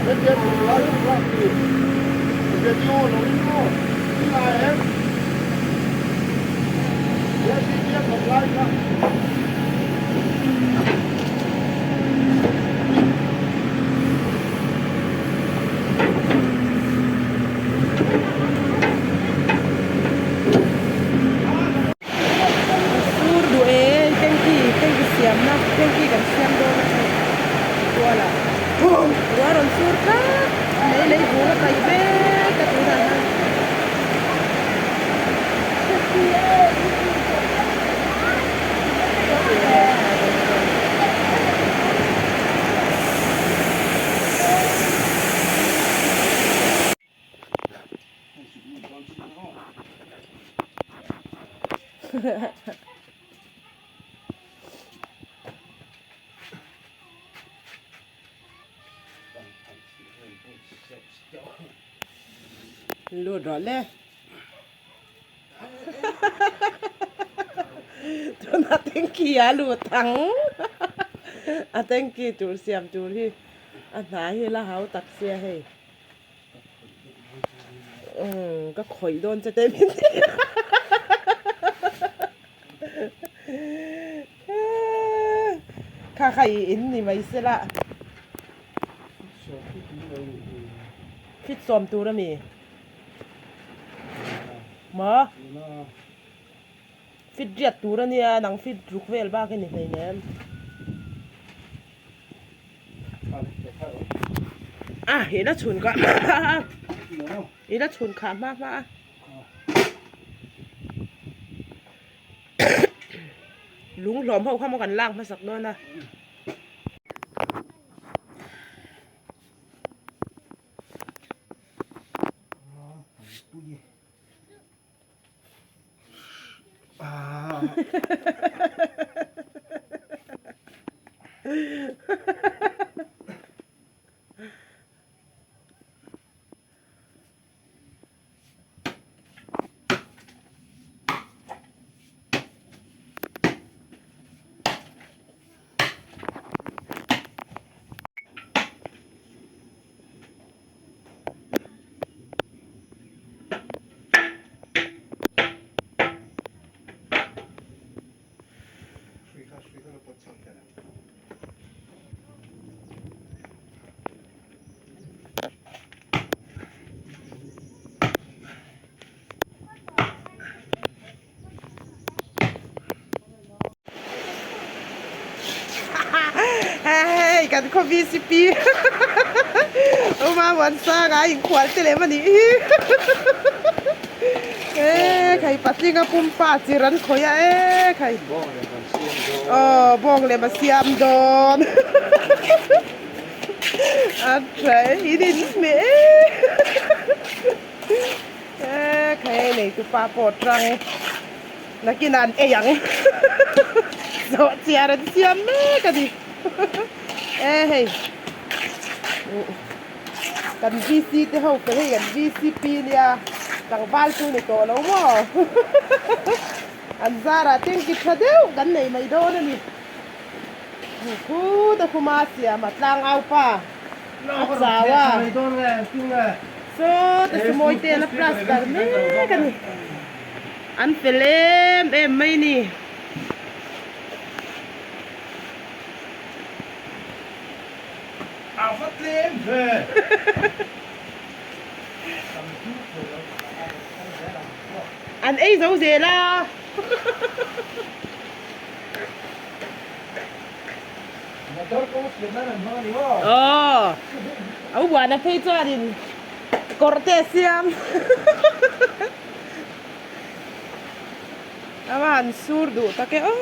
Sur duh e tanky tanky siamna tanky kan siam dawn a hei tualah ruah rawn sur tlat mai lei bur a kai vek a tunah hian. Lut rawh le. Tuna tanky a lut ang. A tanky tur siam tur hi a hna hi la hau tak sia hei. Umm ka khawih dawn che te min ti Kha kha i in ni mai se la. Fit sawm tur a mi? Maw? Fit riat tur a nia nang fit ruk vel bak i ni hleinem. A i la chhun kah hma hma a i la chhun khah hma hma a lung hlawm ho kha maw kan lak hmasak dawn a. Hei kan khaw VCP Uma Muansanga a inkhual te lem a nih hi e khai patlinga pumpa chi ran khawih a e khai aw bawng lem a siam dawn a tha e in in hmeh e e khai nei tupa pawh tang Nakin an ei ang. Zawh chiar an siam mek a ni. E hei. Kan VC te ho pe hei kan VCP nia. Tlangval chu ni tawh lo maw. An zarah tanky tha deuh kan nei mai dawn a ni. Khu ta khuma siam a tlang au pa. A chau a. Saw ta sumawi te la plaster mek a ni. An fel em em mai ni. A va tlem ve. An ei zo zel a. Motor kawng siam nan an hmang a ni maw? Aw. A uana phei chuanin kawr te a siam. A va han sur duh tak e aw.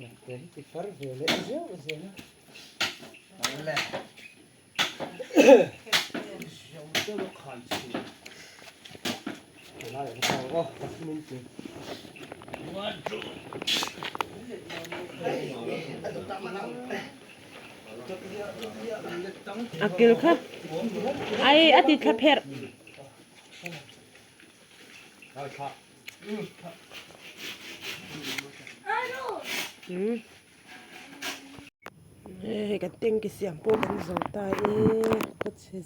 Te hi ti far ve leh zeuh zel a. Awle. Zeuh deuh a khai chhin. Helai an kau aw, ka min ti. A kil kha ai a ti thla pherh. Hei kan tanki siam pawh kan zo ta e khawchhe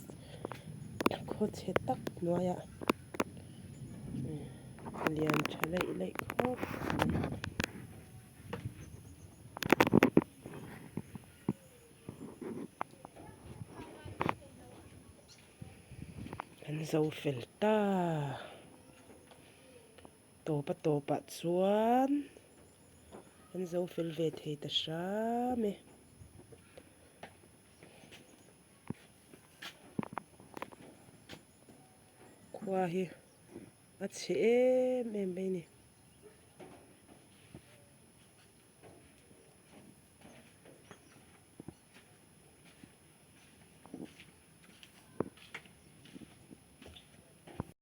khawchhe tak hnuaiah lian tha laih laih khawp mai. Kan zo fel ta. Tawp a tawpah chuan kan zo fel ve thei ta hram e. Khua hi a chhe em em mai a ni.